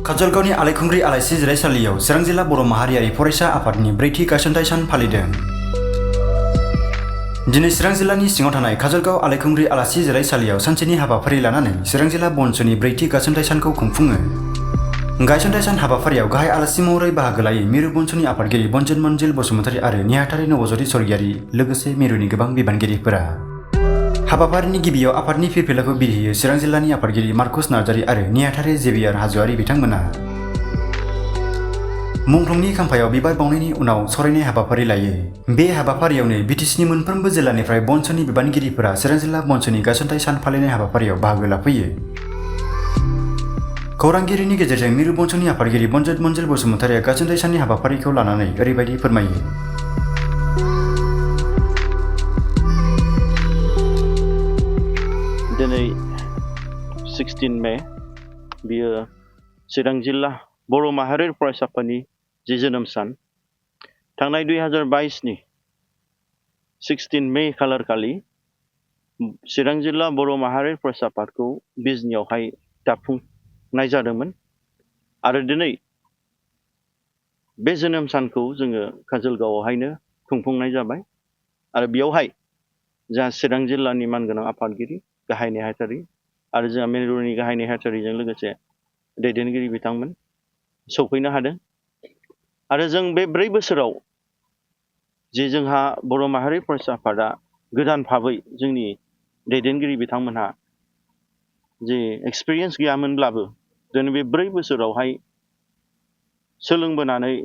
काजलगावनि आलायखुंग्रि आलासि जिरायसालियाव चिरां जिल्ला बर' माहारियारि फरायसा आफादनि ब्रैथि गायसनथाइ सान फालिदों। दिनै चिरां जिल्लानि सिङाव थानाय काजलगाव आलायखुंग्रि आलासि जिरायसालियाव सानसेनि हाबाफारि लानानै चिरां जिल्ला बन्स'नि ब्रैथि गायसनथाइ सानखौ खुंफुङो। गायसनथाइ सान हाबाफारियाव गाहाय आलासि महरै बाहागो लायो मिरु बन्स'नि आफादगिरि बन्जन मन्जिल बसुमतारी आरो नेहाथारि नबज्योति स्वर्गियारी लोगोसे मिरुनि गोबां बिबानगिरिफोरा। हाबाफारिनि गिबियाव आफादनि फिरफिलाखौ बिरहोयो चिरां जिल्लानि आफादगिरि मार्कस नार्जारी आरो नेहाथारि जेभियार हाज'वारी बिथांमोना। मुंख्लंनि खाम्फायाव बिबार बावनायनि उनाव सावरायनाय हाबाफारि लायो। बे हाबाफारियावनो बिटिसिनि मोनफ्रोमबो जिल्लानिफ्राय बन्स'नि बिबानगिरिफोरा चिरां जिल्ला बन्स'नि गायसनथाइ सान फालिनाय हाबाफारियाव बाहागो लाफैयो। खौरांगिरिनि गेजेरजों मिरु बन्स'नि आफादगिरि बन्जन मन्जिल बसुमतारीया गायसनथाइ साननि हाबाफारिखौ लानानै ओरैबायदि फोरमायो। दिनै 16 मे बियो चिरां जिल्ला बर' माहारियारि फरायसा आफादनि जि जोनोम सान। थांनाय 2022नि 16 मे खालार खालि चिरां जिल्ला बर' माहारियारि फरायसा आफादखौ बिजनियावहाय दाफुंनाय जादोंमोन आरो दिनै बे जोनोम सानखौ जोङो काजलगावआवहायनो खुंफुंनाय जाबाय आरो बेयावहाय जोंहा चिरां जिल्लानि मानगोनां आफादगिरि गाहाय नेहाथारि आरो जोंहा मिरुनि गाहाय नेहाथारिजों लोगोसे दैदेनगिरि बिथांमोन सौफैनो हादों आरो जों बे 4 बोसोराव जे जोंहा बर' माहारि फरायसा आफादा गोदान भाबै जोंनि दैदेनगिरि बिथांमोनहा जे एक्सपिरियेन्स गैयामोनब्लाबो दिनै बे 4 बोसोरावहाय सोलोंबोनानै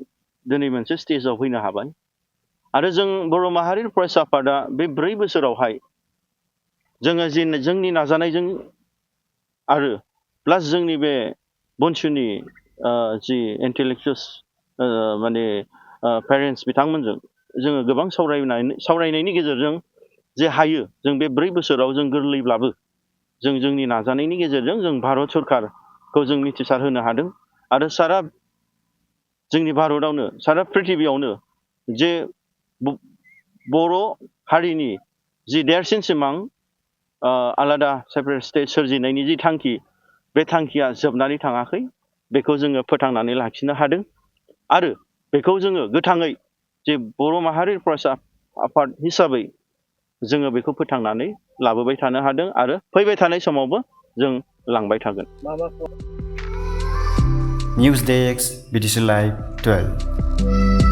दिनै मोनसे स्टेजाव फैनो हाबाय आरो जों बर' माहारि फरायसा आफादा बे 4 बोसोरावहाय जोङो जोंनि नाजानायजों आरो प्लास जोंनि बे बन्स'नि जि इन्टेलेक्चुवेल्स पेरेन्टस बिथांमोनजों जोङो गोबां सावरायनायनि गेजेरजों जे हायो जों बे 4 बोसोराव जों गोरलैब्लाबो जों जोंनि नाजानायनि गेजेरजों जों भारत सरकारखौ जों मिथिसार होनो हादों आरो सारा जोंनि भारतआवनो सारा प्रिथिबियावनो जे बर' हारिनि जि देरसिन सिमां आलादा सेपारेट स्टेट सोरजिनायनि जि थांखि बे थांखिया जोबनानै थाङाखै बेखौ जोङो फोथांनानै लाखिनो हादों आरो बेखौ जोङो गोथाङै जे बर' माहारि फरायसा आफाद हिसाबै जोङो बेखौ फोथांनानै लाबोबाय थानो हादों आरो फैबाय थानाय समावबो जों लांबाय थागोन। News desk BTC live 12